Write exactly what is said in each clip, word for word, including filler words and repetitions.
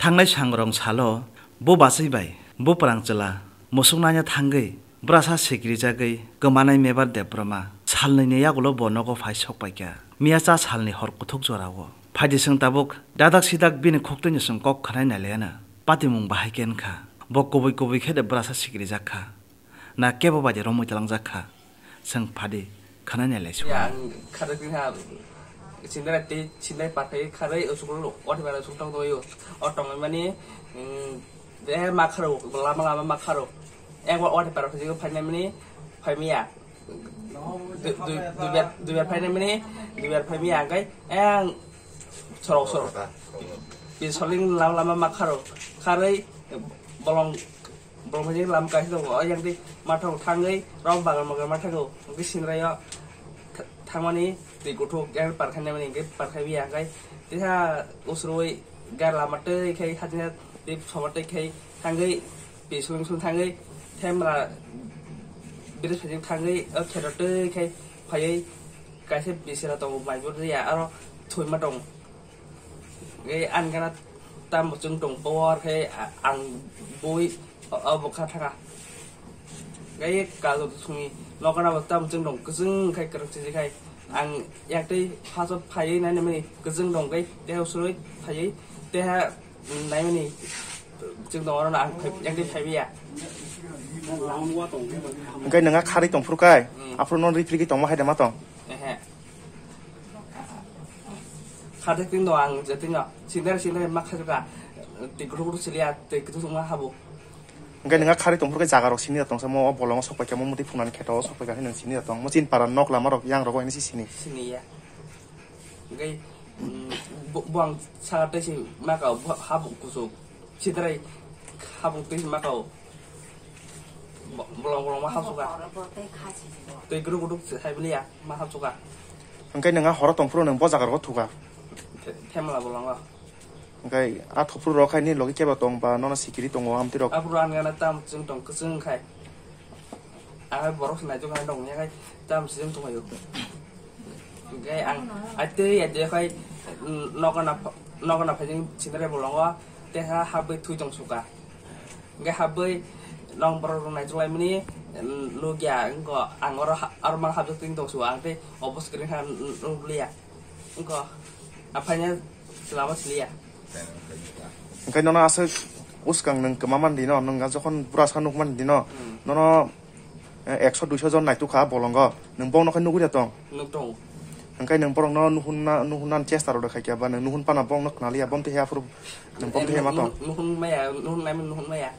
Thangnai sangrong salo bo bachwi bai bo pwrang chwla musuk naina thangwi brasa sikrijagwi kwmanai Mebar Debbarma salnwini yagulo bo nogo phai sok paikha. Miya cha salni hor kuthuk jorao phaidi chwng tabuk dadak sidak bini khuktwini chwng kok khanai nailaiana patimung bahai khe wngkha. Bo kubui kubui khe de brasa sikrijak kha. Na kebo bai de romwi talangjak kha. Chwng phadi khana nailai su. Ya, ang kharwi kha, sindai tei sindai pathai kharwi usuk ro, oti bara usuk tong tongwi o. O tongwi mani, mm, de ma kharo, lama lama ma kharo. Ek wa oti bara phai phainai mani, phai miya. Du-, du-, duibar, duibar phainai mani, duibar phai miya angkai, ang sorok sorok. Bi soling lama lama ma kharo. Kharwi bolong Bolong phai lam kaisa tongo, o yang tei mathang thangwi rok bagan bagan ma thango, hwnkhe sinrai o th-, thangmani twi kuthuk yang par khainai mani hwnkhe par khai biya, hwnkhe teisa usrui gari lama twi khai hajina twi soma twi khai thangwi twi sung sung thangwi themra bridge phai thangwi o kheto twi khai phaiwi kaisa bisira tongo mai bo ya aro thwima tongo. Hwnkhe ani gana tamo chwng tong power khe a-, ang bui o, o bwkha thanga. Hwnkhe kajo songni nokna bo tamo chwng tong kwchwng khai kwrwng siji khai ang yaktwi phaso phaiwi nai nai mani kwchwng tong khai teha usrui phaiwi teha nai mani chwng tong oro ang phai yaktwi phaiwi ya. Hwnkhe nwng a kharwi tong phuru kai Hmm. aphuru non ripri tongma hai de ma tong. Ehe. Khadik tin do ang je tin no. Sindar sindar ma khajuka. Ti kutu kutu silia, ti kutu sungma habu. Hwnkhe nwng a kharwi tongphuru khe jaga rok sini tongsa mo o bolongo sok paikha mo muti phunani kheto o sok paikha hwnwi nwng sini tong. Mo chin para nok lama rok yang rogo hwnwi si sini. Sini ya. Hwnkhe, mm, bo, bo ang saka tei si maka bo habu kusu. Sidrai habu tei si maka o. Bo-, bolong bolong ma hapsuka. Tei guru guru sai bili ya ma hapsuka. Hwnkhe nwng a horo tongphuru nwng bo jaga rogo thuka. Te-, temla bolongo. Hwnkhe a thopru rok khai ni logi kebo tong ba nono sikiri tongo amtwi rok. Aphuru ani gana tam chwng tong kwchwng khai. Ang borok se naituk nai tong ya khai tam chwng tong yo. Hwnkhe ang atwi atwi khai, mm, nokna nokna phai sindre bolongo teha habwi thui tong suka. Hwnkhe habwi nong borok rok naituk lai mani, mm, nukya wngko ang oro ha-, aro mang habjak twi tong suka ang tei obos kwrwng kha nukliya. Wngkha, aphaina lama siliya. Hwnkhe nono aswk uskang nwng kwma man dino, nwng jokhon bwrasa nukman dino, Hmm. nono, eh, ekso duiso jon naitukha bolongo, nwng bongno khe nugwi da tong? Nuk tongo. Hwnkhe nwng borokno nuhunna, nuhunna chesta rok khaikya ba nwng nuhun pana bongno khnaliya, bomtwi he aphuru nwng bomtwi he ma tong? Nuhun maya, nuhun naimani nuhun maya.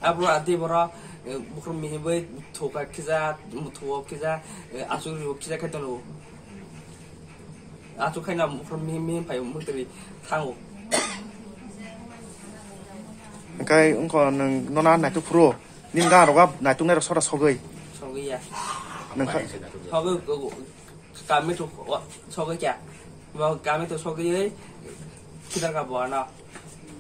Abro ati boro, eh, bukhrum mihi bai thoka khija, muthuo khija, eh, asuk ribo khija khai tono. Asuk khai na bukhrum mihi mihi phai mutri thango. Hwnkhe wngkha nwng nona naituk phuru, nini ga roga naituk nai rok sora sogwi. Sogwi ya. Nangkha. Sogwi, Kami tu, wa, sogwi kya? Bo kami tu sogwi, khitar ka bo ano.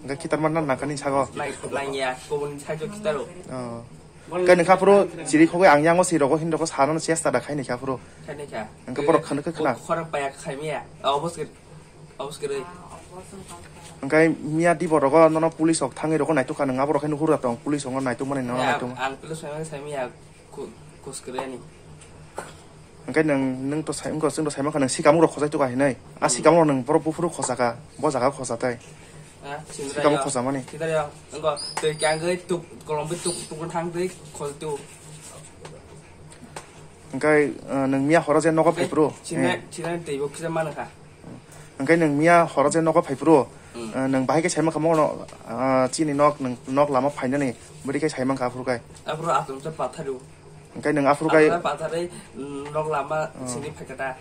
Hwnkhe khitar man na nangkani sago. Nai, nai ya, kubun sai tu khitar o. Oh. Hwnkhe nangkha phuru chiri khogwi ang yango si rogo hin rogo sanano chesta da khaini kha phuru. Khaini kha. Hwnkhe borok khana khe khna. Khorok paya khai miya. Obos ke, obos ke rei. Hwnkhe miya di borogo nono police ok thangwi rogo naituk kha nang aborok khe nuhur da tong police ongo naituk mani nono naituk. Ang police sai miya. Ku-, kus kwrwi ani. Hwnkhe nwng, nwng to sai, wngkha, chwng to sai mankha nwng sikamung rok khosai tukha hinwi. A Hmm. sikamung rok nwng borok buphuru khosa kha, bo jaga khosa tai. Ah, sindra sikamung yo. Khosa mani. Sindra yo, wngkha, twi kyangwi tuk, kolom bi tuk, tuk thang twi khol tu. Hwnkhe, uh, nwng miya horo je nogo phai phuru. Sinai, Hmm. sinai twi bo kisa mano kha. Hwnkhe nwng miya horo je nogo phai phuru, Hmm. eh, nwng bahai khe sai mankha mo no, ah, chini nok, nwng nok lama phainani, bwrwi khe sai mankha aphuru khai. Aphuru achomsa patharu. Hwnkhe nwng aphuru khai Aphuru patharwi, mm, nok lama Oh. sini phaikha ta.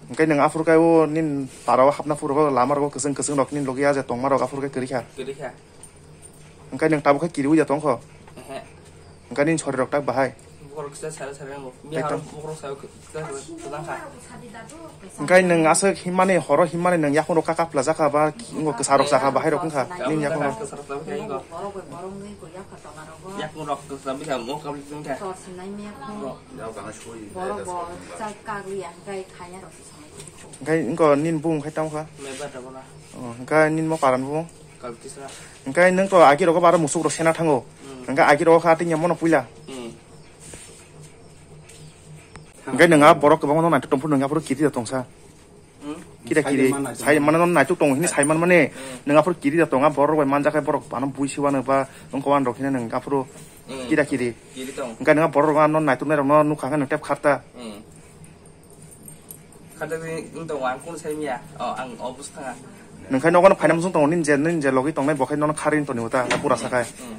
Hwnkhe nwng aphuru khai o nini para o hapna phuru o lama rogo kwchwng kwchwng rok nini logi ya je tongma rok aphuru khai kwrwi kha. Kwrwi kha. Hwnkhe nwng tabuk khe kiriwi ya tongkho? Ehe. Hwnkhe nini sori rok tak bahai? Borok kisa sari sari nango. Miya Ekdom. Harok borok sayo kisa kwdang kha. Hwnkhe nwng aswk himmani, horo himmani nwng yakung rok kaka pla jakha ba, ki-, wngkha kwsa rok jakha bahai rok wngkha nini yakung rok? Kwsa rok jakha wngkha. Yakung rok kwsa bwkha mo kabli wngkha. Hwnkhe wngkha nini bung khai tamo kha? Meba da bola. Oh, hwnkhe nini mo paran bung? Hwnkhe nwng to agi rogo baro musuk rok sena thango. Hmm. Hwnkhe agi rogo kha tini mono puila. Hmm. Hwnkhe nwng a borok kwbangma no naitok tongphuru nwng aphuru kiri da tongsa. Hmm? Kira kiri. Sai mano no naitok tongo hini sai man mane. Hmm. Nwng aphuru kiri da tonga borok bai manjakhai borok ano bui siwano ba wngkha wan rok hini nwng aphuru. Hmm. Kira kiri. Kiri tong. Hwnkhe nwng borok rok ano naitok nai rok no nukha hwnkhe nwng tep kharta. Hmm. Khato twi wng tongo, ang kunu sai miya. O, ang o bwskango. Nwng khai nogo no phaina muchung tongo, nini je, nini je logi tongnai bo khai nono kharin toni uta, ta pura sakai. Hmm.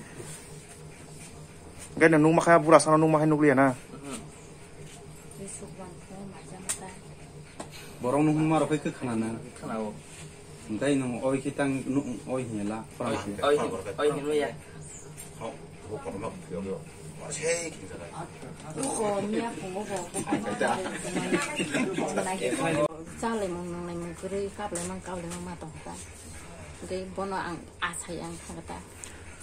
Hwnkhe nwng nukma kha, bura sano nukma khai nukliya na. Hmm. Borok nukma rok khai khwkhana na. Khana o. Hwnkhe nwng oi khe tang, nwng oi hinya la, oi, oi, oi hinwi ya. Chalaimung nunglaimung kwrwi, kaplaimang kaplaimang ma tongkha. Hwnkhe bono ang asai ang thangkha ta.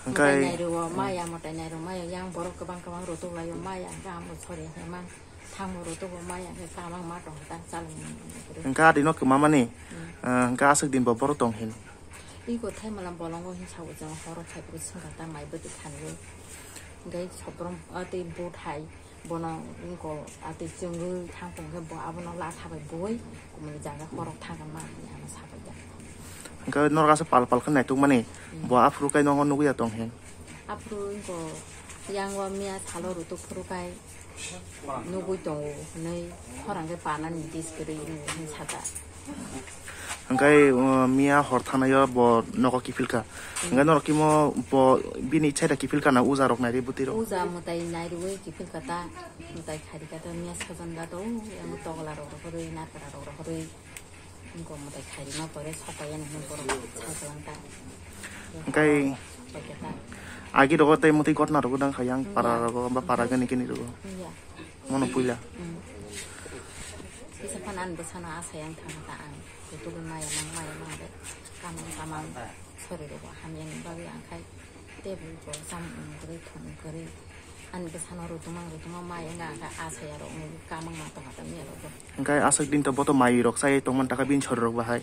Hwnkhe mwtai nairwo maya, mwtai nairwo maya, yang borok kwbang kwbang rw tuklaio maya, hwnkhe ang bo sori hwnwi mang. Thangmoro tubo maya khe kamang ma tong ta chalani. Hwnkhe adino kwmamani, hmm, ah, hwnkhe aswk din bo borok tong hin. Iko thaimala bolongo hin sabo chwng horo phaiphuru swngkha ta mai bwtwi khanwi. Hwnkhe soprom, ah, tei bwthai bono wngko, ah, tei chwngwi thangkung khe bo abono latha bai bui kumuni jaga khorok thangkha ma hinwi ano sabai ta. Hwnkhe norok aswk pal pal khe naitukmani, hmm, bo aphuru khe nono nugwi ya tong hin. Aphuru wngko yang o miya salo rutuk phuru khe. Nugui tongo hwnwi khorang khe panani dis kwrwi wngwi hwn sata. Hwnkhe, uh, miya hor thanaio bo nogo kiphilkha. Hwnkhe norok kimo bo bini ichai da kiphilkha na uja rok nairi bwtwi rok? Uja mwtai nairwi kiphilkha ta, mwtai kharikha ta miya sajan da to, yang togola rok rohorwi, narkra rok rohorwi. Wngkha mwtai khairima pore sapai ya nini borok sajaklang ta. Hwnkhe sapai khe ta. Agi rogo tei mwtai gotna rogo dang kha yang para rogo ba para gani gini rogo. Iya. Mono puila. Hmm. Kisa phano ani bwsano asa yang thang ta ang. Kutugo maya nang maya nang de. Kamang kamang sori rogo hamya ni bagwi ang khai. Tebol bo chamung kwrwi thwng kwrwi. Ani bwsano rutuma rutuma mai wngkha, hwnkhe asayarok wngwi kamang ma tongkha ta miya rok bo. Hwnkhe aswk din to boto mai rok chai tongmani takha bini sori rok bahai.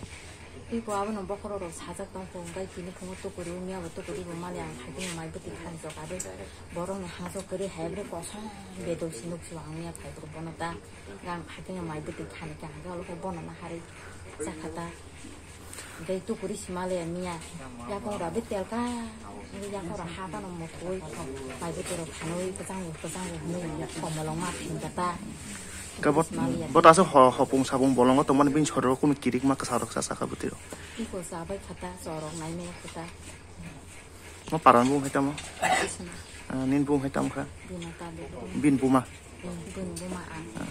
Tei bo abono bokhorok rok sajak tongkho, hwnkhe tini phungo tukuriui miya bo tukuriui bo mali ang khaitini mai bwtwi khanjok abo borokni hangso kwrwi hai abo kosom bedok si nukjio ang miya phai bono ta gang khaitini mai bwtwi khani kha hwnkhe abo khe bono naharwi chakha ta. Tei tukuri sima le miya. Yakung ra bit telka. Yakung ra ha tano mukui. Mai bit rok khanui kwchang kwchang hinui komolong ma phin kata. Ka bot, bot asa ho, hopung sapung bolongo tongmani bini sori rok kunu kirik ma kwsa rok sa saka bwtwi rok. Iko sa bai khata, chorok nai me khata. Mo paran bung hai tamo. Ah, nin bung hai tam kha. Bini ta be. Bin buma. Bin buma ang. Ah.